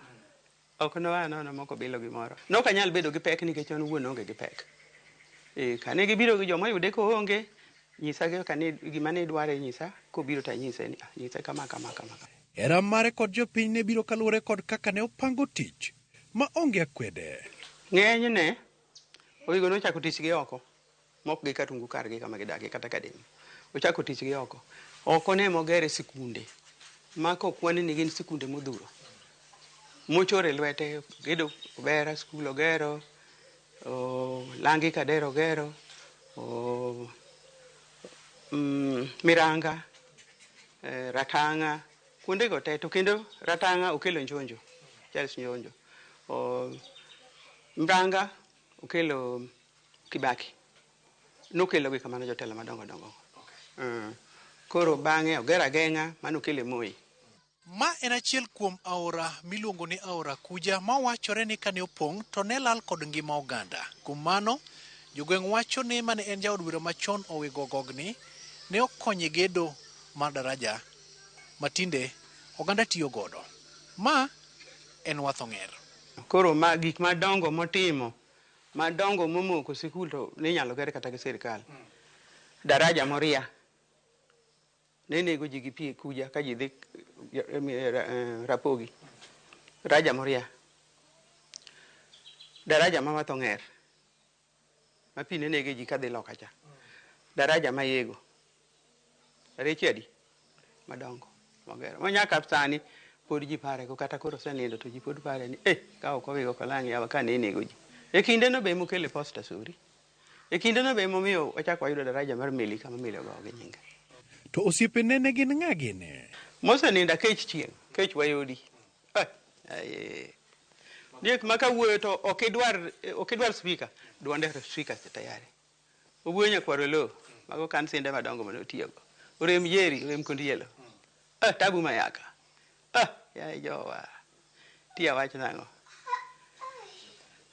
ok noa nono mok obilo gimoro. Nok anyal bedo gi pek nikech an owuon aonge gi pek. Kane gibiro gi joma oyude koonge, nyisa gi kane gima ne idware nyisa, kobiro to anyise ni, nyise kama, kama, kama, kama. Hera mare kod jopiny ne biro kaluwore kod kaka ne opango tich ma onge akwede. Ng'enyne, Owigo nochako tich gi oko, mok gi Katungu kargi kama gidakie kata Kadem. Ochako tich gi oko. Oko ne mogere sikunde, ma kokwan ni gin sikunde modhuro. Mochore lwete, gedo Obera skul ogero, Langi Kadero ogero, Miranga, Ratanga, kuondego te. To kendo Ratanga okelo Njonjo, Charles Njonjo. Mranga okelo Kibaki. Nokelo gi kamano jotelo madongo dongo. Koro bang'e ogero ageng'a mano okelo Moi. Ma en achiel kuom aora miluongo ni aora Kuja ma wachore ni kane opong' to ne lal kod ngima oganda. Kuom mano, jogweng' wacho ni mane en jaod bura machon Owigo Gogni ne okonyo e gedo mar daraja ma tinde oganda tiyo godo. Ma en Wath Ong'er. Koro ma gik madongo motimo, madongo momoko sikul to ne inyalo ger kata gi sirkal. Daraja Moria ne nego ji gi pi Kuja ka ji dhi Rapogi. Daraja Moria. Daraja ma Wath Ong'er ma pi ne nego ji kadhi loka cha. Daraja ma Yego. Reche adi? Madongo mogero. Ma nyaka sani pod ji pare go, kata koro osenindo to ji pod pare ni ka ok Owigo Kolang' yawa ka ne inego ji. E kinde no be mokele posta sori. E kinde no be momiyo wachako wayudo daraja mar meli kama meli ogowo gi nyinge. To osiepene ne gin ng'a gini? Mosenindo akech chieng', kech wayudi. Diek ma kawuoyo to ok idwar speaker, duonde speaker tayari. Owuoyo nyakwar Oloo, mago kan sinde madongo mane otiyogo. Orem Jerry, orem Kondielo. Tabu Mayaka. Yaye jowa. Tia wach nang'o?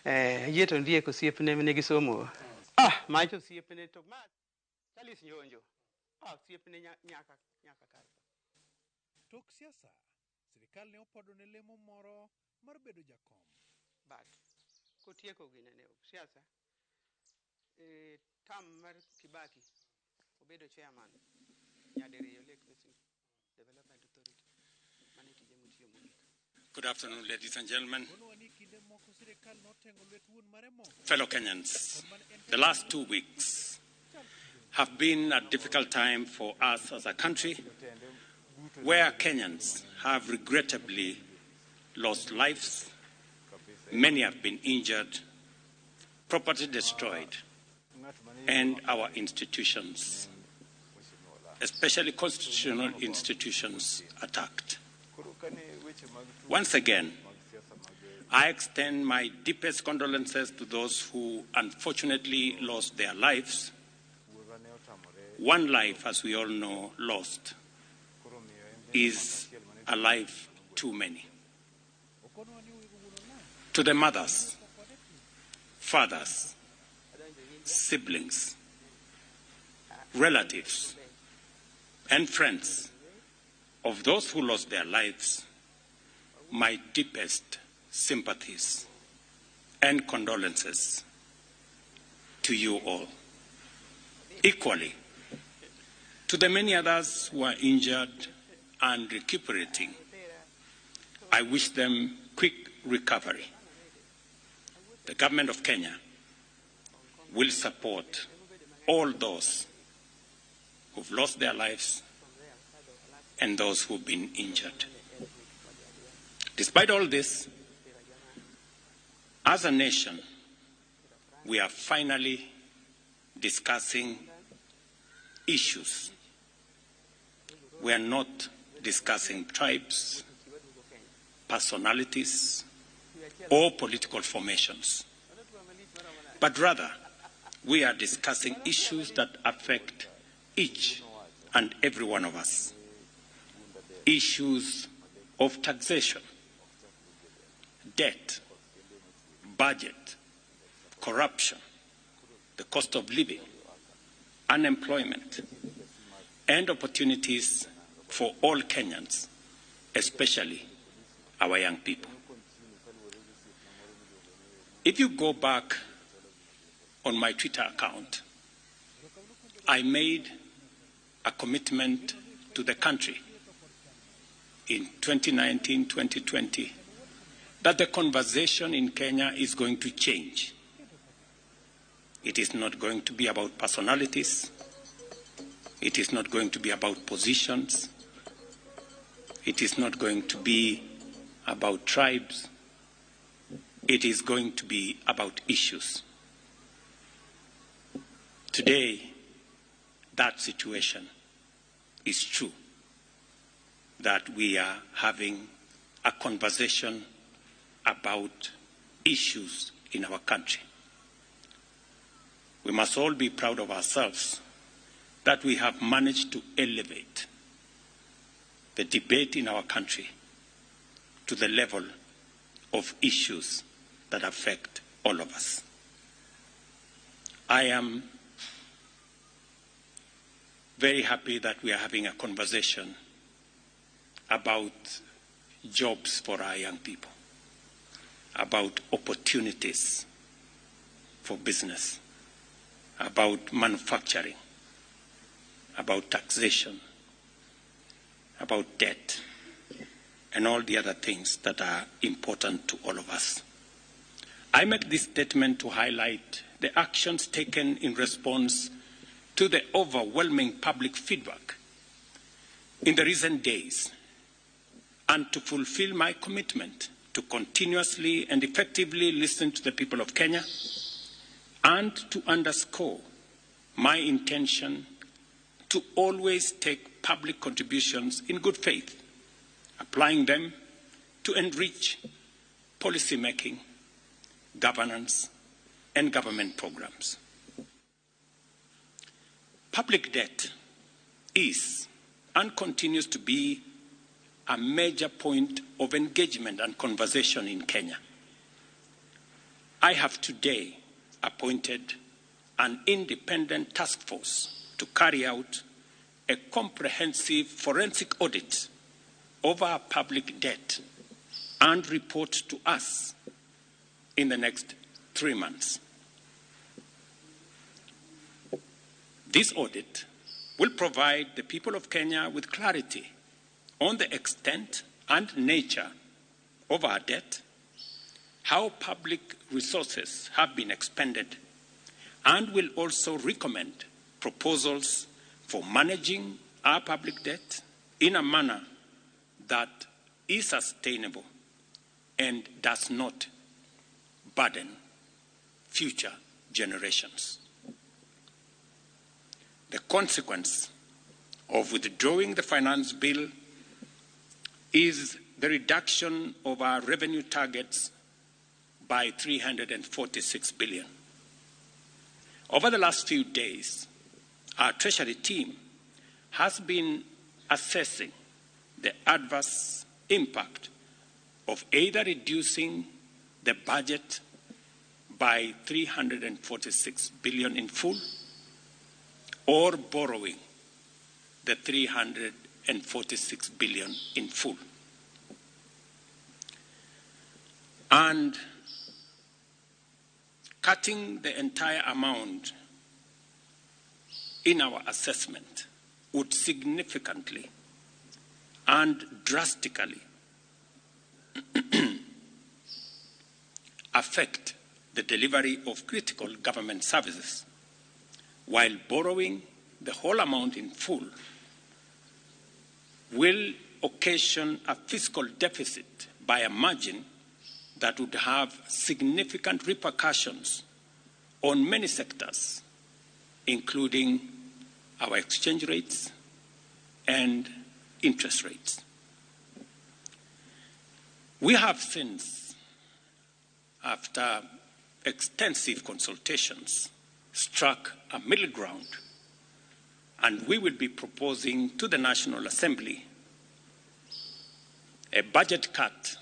Ayie to ndiek osiepne mane gisomo. Mach osiepne to ma Charles Njonjo. Osiepne nyaka kar. Tok siasa. Sirikal ne opodo ne lemo moro mar bedo jakom. But kotieko ginene siasa term mar Kibaki obedo chairman nyadiriyo Lake Basin Development Authority mane tije motiyo mogik. Good afternoon, ladies and gentlemen. Okonowa ni kinde moko sirikal noteng'o lwet wuon mare moko. Fellow Kenyans, the last 2 weeks have been a difficult time for us as a country, where Kenyans have regrettably lost lives, many have been injured, property destroyed, and our institutions, especially constitutional institutions, attacked. Once again, I extend my deepest condolences to those who unfortunately lost their lives. One life, as we all know, lost is a life too many. To the mothers, fathers, siblings, relatives, and friends of those who lost their lives, my deepest sympathies and condolences to you all. Equally, to the many others who are injured and recuperating, I wish them quick recovery. The government of Kenya will support all those who've lost their lives and those who've been injured. Despite all this, as a nation, we are finally discussing issues. We are not discussing tribes, personalities, or political formations, but rather we are discussing issues that affect each and every one of us. Issues of taxation, debt, budget, corruption, the cost of living, unemployment, and opportunities for all Kenyans, especially our young people. If you go back on my Twitter account, I made a commitment to the country in 2019-2020 that the conversation in Kenya is going to change. It is not going to be about personalities. It is not going to be about positions. It is not going to be about tribes. It is going to be about issues. Today, that situation is true, that we are having a conversation about issues in our country. We must all be proud of ourselves that we have managed to elevate the debate in our country to the level of issues that affect all of us. I am very happy that we are having a conversation about jobs for our young people, about opportunities for business, about manufacturing, about taxation, about debt, and all the other things that are important to all of us. I make this statement to highlight the actions taken in response to the overwhelming public feedback in the recent days, and to fulfill my commitment to continuously and effectively listen to the people of Kenya, and to underscore my intention to always take public contributions in good faith, applying them to enrich policy making, governance, and government programs. Public debt is and continues to be a major point of engagement and conversation in Kenya. I have today appointed an independent task force to carry out a comprehensive forensic audit of our public debt and report to us in the next 3 months. This audit will provide the people of Kenya with clarity on the extent and nature of our debt, how public resources have been expended, and will also recommend proposals for managing our public debt in a manner that is sustainable and does not burden future generations. The consequence of withdrawing the finance bill is the reduction of our revenue targets by 346 billion. Over the last few days, our Treasury team has been assessing the adverse impact of either reducing the budget by 346 billion in full or borrowing the 346 billion in full. And cutting the entire amount in our assessment would significantly and drastically affect the delivery of critical government services, while borrowing the whole amount in full will occasion a fiscal deficit by a margin that would have significant repercussions on many sectors, including our exchange rates and interest rates. We have since, after extensive consultations, struck a middle ground, and we will be proposing to the National Assembly a budget cut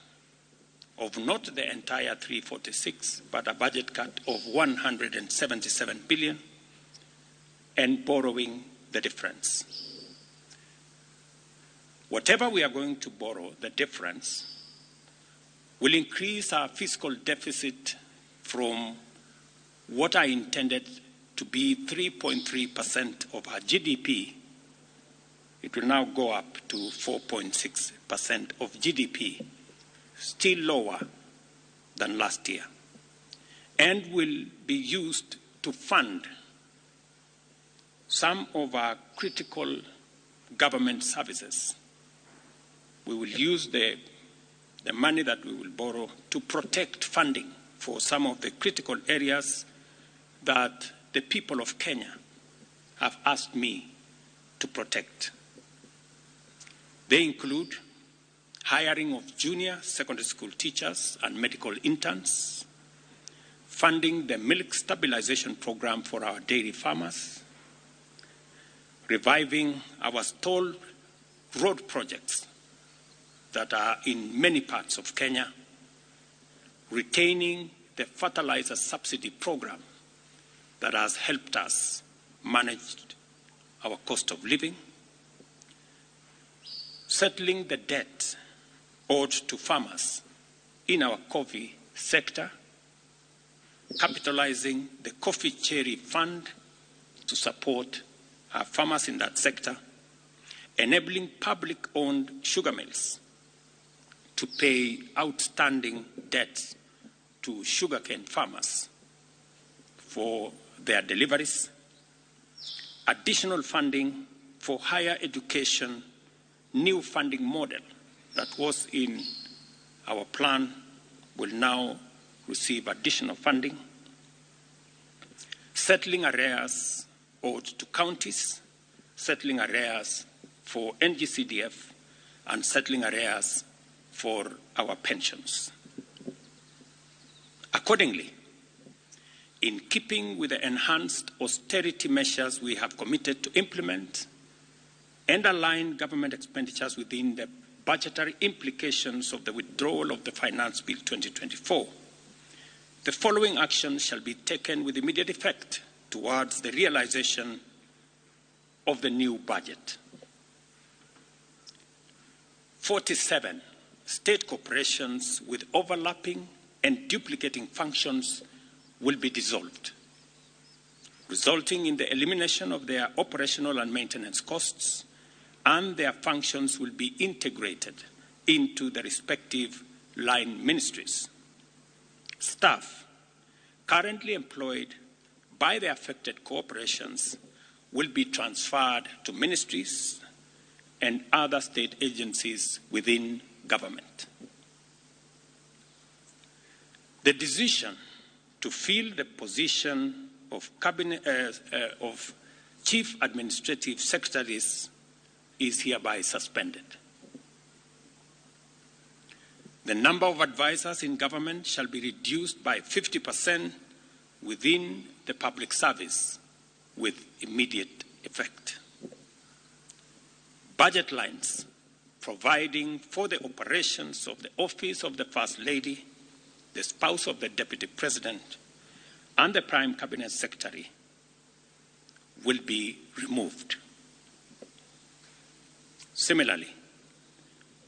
of not the entire 346, but a budget cut of 177 billion and borrowing the difference. Whatever we are going to borrow, the difference will increase our fiscal deficit from what I intended to be 3.3% of our GDP. It will now go up to 4.6% of GDP, still lower than last year, and will be used to fund some of our critical government services. We will use the money that we will borrow to protect funding for some of the critical areas that the people of Kenya have asked me to protect. They include hiring of junior secondary school teachers and medical interns, funding the milk stabilization program for our dairy farmers, reviving our stalled road projects that are in many parts of Kenya, retaining the fertilizer subsidy program that has helped us manage our cost of living, settling the debt owed to farmers in our coffee sector, capitalizing the Coffee Cherry Fund to support our farmers in that sector, enabling public-owned sugar mills to pay outstanding debts to sugarcane farmers for their deliveries, additional funding for higher education, new funding model that was in our plan will now receive additional funding, settling arrears owed to counties, settling arrears for NGCDF, and settling arrears for our pensions. Accordingly, in keeping with the enhanced austerity measures we have committed to implement and align government expenditures within the budgetary implications of the withdrawal of the Finance Bill 2024, the following actions shall be taken with immediate effect towards the realization of the new budget. 47 state corporations with overlapping and duplicating functions will be dissolved, resulting in the elimination of their operational and maintenance costs, and their functions will be integrated into the respective line ministries. Staff currently employed by the affected corporations will be transferred to ministries and other state agencies within government. The decision to fill the position of cabinet, of chief administrative secretaries is hereby suspended. The number of advisors in government shall be reduced by 50% within the public service with immediate effect. Budget lines providing for the operations of the office of the First Lady, the spouse of the Deputy President, and the Prime Cabinet Secretary will be removed. Similarly,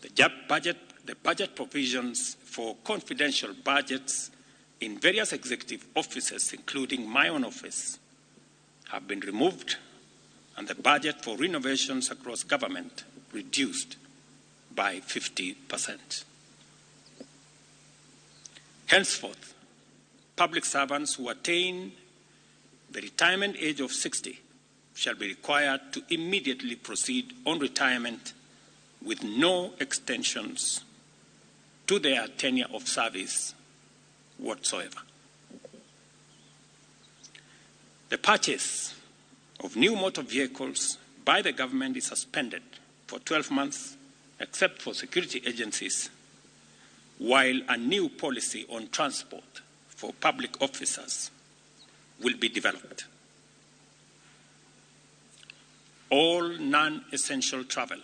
the budget provisions for confidential budgets in various executive offices, including my own office, have been removed, and the budget for renovations across government reduced by 50%. Henceforth, public servants who attain the retirement age of 60 shall be required to immediately proceed on retirement with no extensions to their tenure of service whatsoever. The purchase of new motor vehicles by the government is suspended for 12 months, except for security agencies, while a new policy on transport for public officers will be developed. All non-essential travel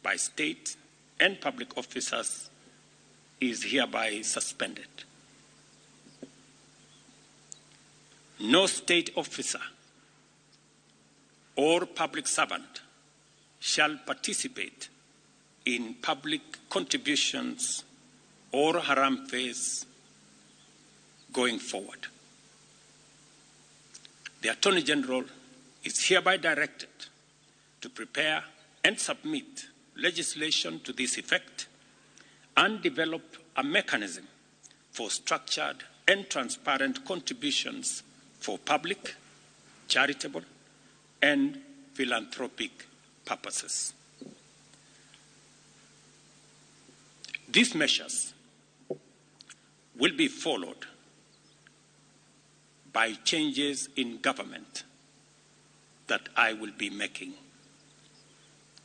by state and public officers is hereby suspended. No state officer or public servant shall participate in public contributions or harambees going forward. The Attorney General is hereby directed to prepare and submit legislation to this effect and develop a mechanism for structured and transparent contributions for public, charitable, and philanthropic purposes. These measures will be followed by changes in government that I will be making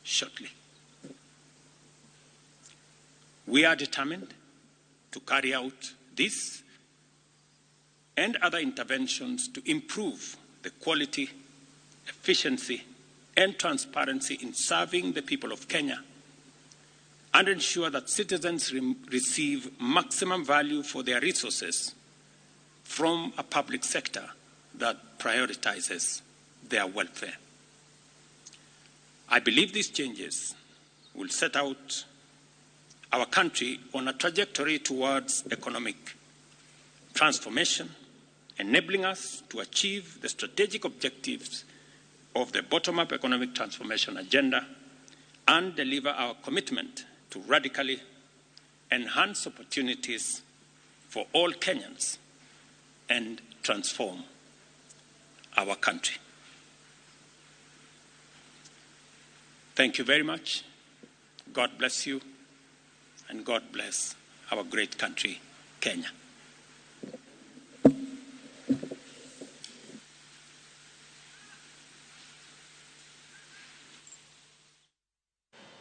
shortly. We are determined to carry out this and other interventions to improve the quality, efficiency, and transparency in serving the people of Kenya and ensure that citizens receive maximum value for their resources from a public sector that prioritizes their welfare. I believe these changes will set out our country on a trajectory towards economic transformation, enabling us to achieve the strategic objectives of the bottom-up economic transformation agenda and deliver our commitment to radically enhance opportunities for all Kenyans and transform our country. Thank you very much. God bless you, and God bless our great country, Kenya.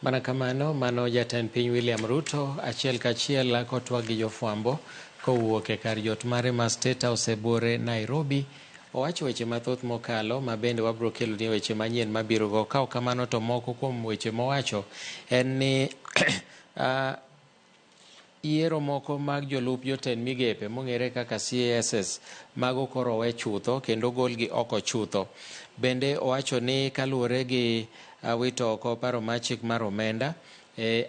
Mana kamano, mano jatend piny William Ruto achiel kachiel kotwag gi jofwambo kowuok e kar jot mare ma State House e buore Nairobi. Owacho weche mathoth mokalo ma bende wabiro kelo ni weche manyien mabiro go. Ka ok kamano to moko kuom weche mowacho en ni yiero moko mag jolup jotend migepe mong'ere kaka CASS mago koro owe chutho kendo golgi oko chutho. Bende owacho ni kaluwore gi wito oko paro mar chik mar omenda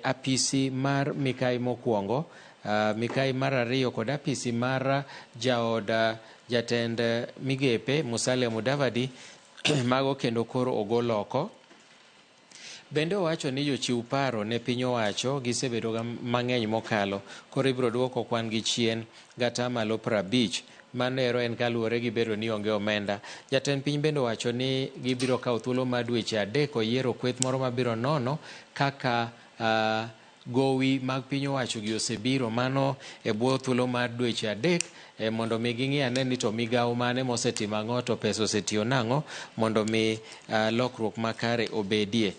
Apisi mar Mikai mokwongo, Mikai mar ariyo kod apisi mar jaod jatend migepe Musalia Mudavadi mago kendo koro ogol oko. Bende owacho ni jochiw paro ne piny owacho gisebedo mang'eny mokalo, koro ibiro duoko kwan gi chien gatamalo 50. Mano ero en kaluwore gi bedo ni onge omenda. Jatend piny bende owacho ni gibiro kawo thuolo mar dweche 3 oyiero kweth moro mabiro nono kaka gowi mag piny owacho gi osebiro, mano e bwo thuolo mar dweche 3 mondo mi ging'i ane ni to migawo mane mosetimo ang'o to pesa osetiyo nang'o mondo mi lokruok makare obedie.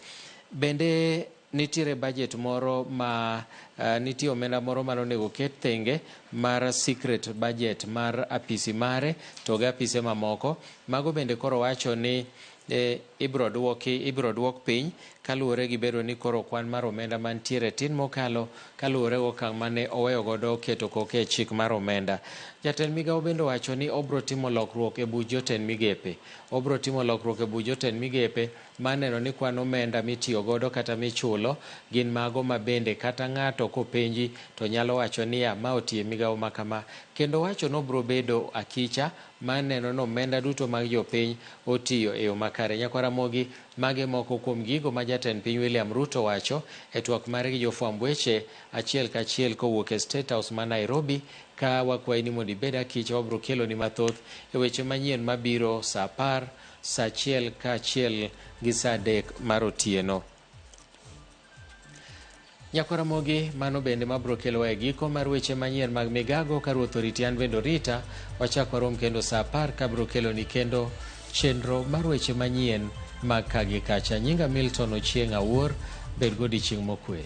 Bende nitiere budget moro ma nitie omenda moro mane onego ket thenge mar secret budget mar apisi mare to gi apise mamoko. Mago bende koro wacho ni ibiro duok piny kaluwore gi bedo ni koro kwan mar omenda mantiere tin mokalo kaluwore gi okang' mane oweyo godo keto koke e chik mar omenda. Jatend migawo bende owacho ni obiro timo lokruok e buch jotend migepe. Obiro timo lokruok e buch jotend migepe maneno ni kwan omenda mitiyo godo kata michulo gin mago ma bende kata ng'ato kopenji to nyalo wacho niya ma otiyo e migawo ma kama. Kendo wacho ni obiro bedo akicha maneno ni omenda duto mag jopiny otiyo e yo makare. Nyakwar Ramogi, mage moko kuom gigo ma jatend piny William Ruto wacho e twak mare gi jofwamb weche achiel kachiel kowuok e State House ma Nairobi. Ka wakwayi ni mondo ibed akicha, wabiro keloni mathoth e weche manyien mabiro saa 10, saa 1 kaachiel gi saa 3 mar otieno. Nyakwar Ramogi, mano bende mabiro kelowa e giko mar weche manyien mag migago. Ka Ruoth oriti an bende orita, wachak warom kendo saa 10 kabiro keloni kendo chenro mar weche manyien mag ka gi kacha. Nyinga Milton Ochieng' Awuor, bed godiechieng' mokwe.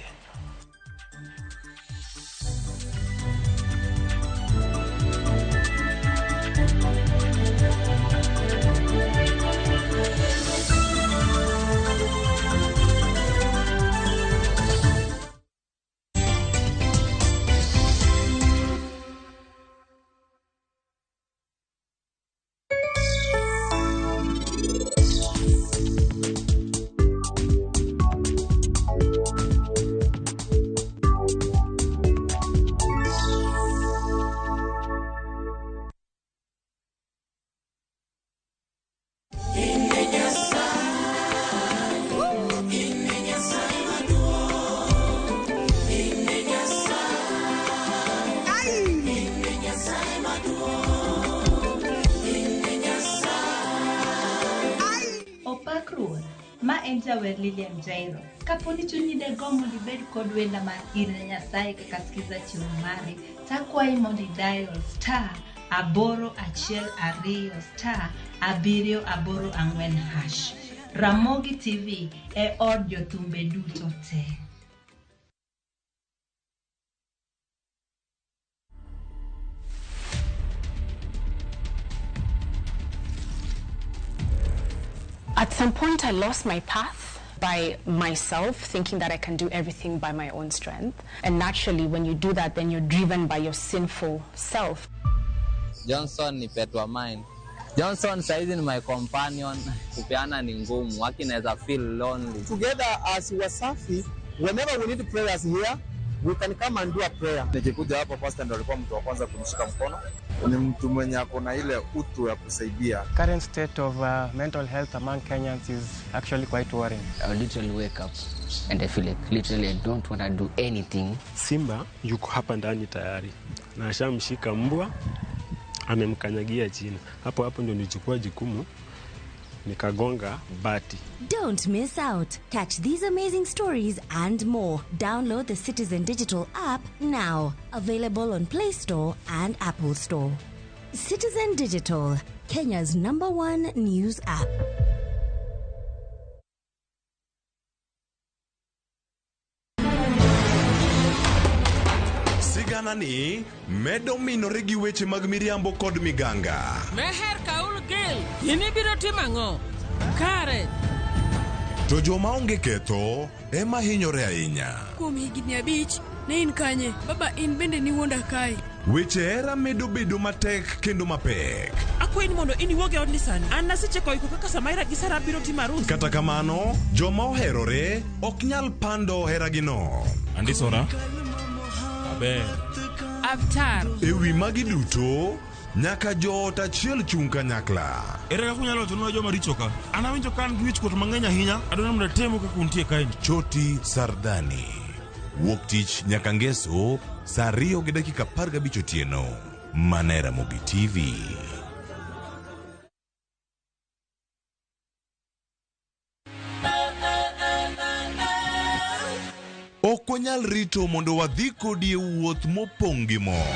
Jawer Lilian Jairo. Kaponi chunyi de gombo mondo ibed kod wenda mar In Nyasaye kaka skiza chiwo mari, takwayi mondo idial *812 *784#. Ramogi TV e od jothumbe duto te. At some point, I lost my path by myself, thinking that I can do everything by my own strength. And naturally, when you do that, then you're driven by your sinful self. Johnson ni pet wa mine. Johnson saizi ni my companion. Kupeana ni ngumu, waki naweza feel lonely. Together as Wasafi, whenever we need prayers here, we can come and do a prayer. Nikikuja hapa pastor ndo alikuwa mtu wa kwanza kunishika mkono. Ni mtu mwenye ako na ile utu ya kusaidia. Current state of mental health among Kenyans is actually quite worrying. I literally wake up and I feel like literally I don't want to do anything. Simba yuko hapa ndani tayari na ashamshika mbwa, amemkanyagia chini. Hapo hapo ndio nilichukua jukumu nikagonga bati. Don't miss out. Catch these amazing stories and more. Download the Citizen Digital app now. Available on Play Store and Apple Store. Citizen Digital, Kenya's #1 news app. Sigana ni medo minore gi weche mag miriambo kod miganga. Meher Kaul Gil, in ibiro timo ang'o? Kare. To joma onge ketho ema hinyore ahinya. Kuom higni 5 ne in kanye? Baba, in bende niwuonda kae. Weche hera medo bedo matek kendo mapek. Akwayi ni mondo in iwuog e odni sani. An nasechako iko kaka Samaira gi Sara biro timo arus. Kata kamano, joma oherore ok nyal pando heragino. Andisora. Aber. Avtar. E wi magi duto, nyaka joot achiel chung' kanyakla. Ere kaka unyalo wachonwa joma richo ka? An awinjo ka an gi wichkuot mang'eny ahinya. Adwaro ni mondo atemu kaka untie kaeni. Choti Sardani. Wuok tich nyaka ngeso saa 2:15 otieno. Mana e Ramogi TV. Ok wanyal rito mondo wadhi kodi e wuoth mopong' gi mor.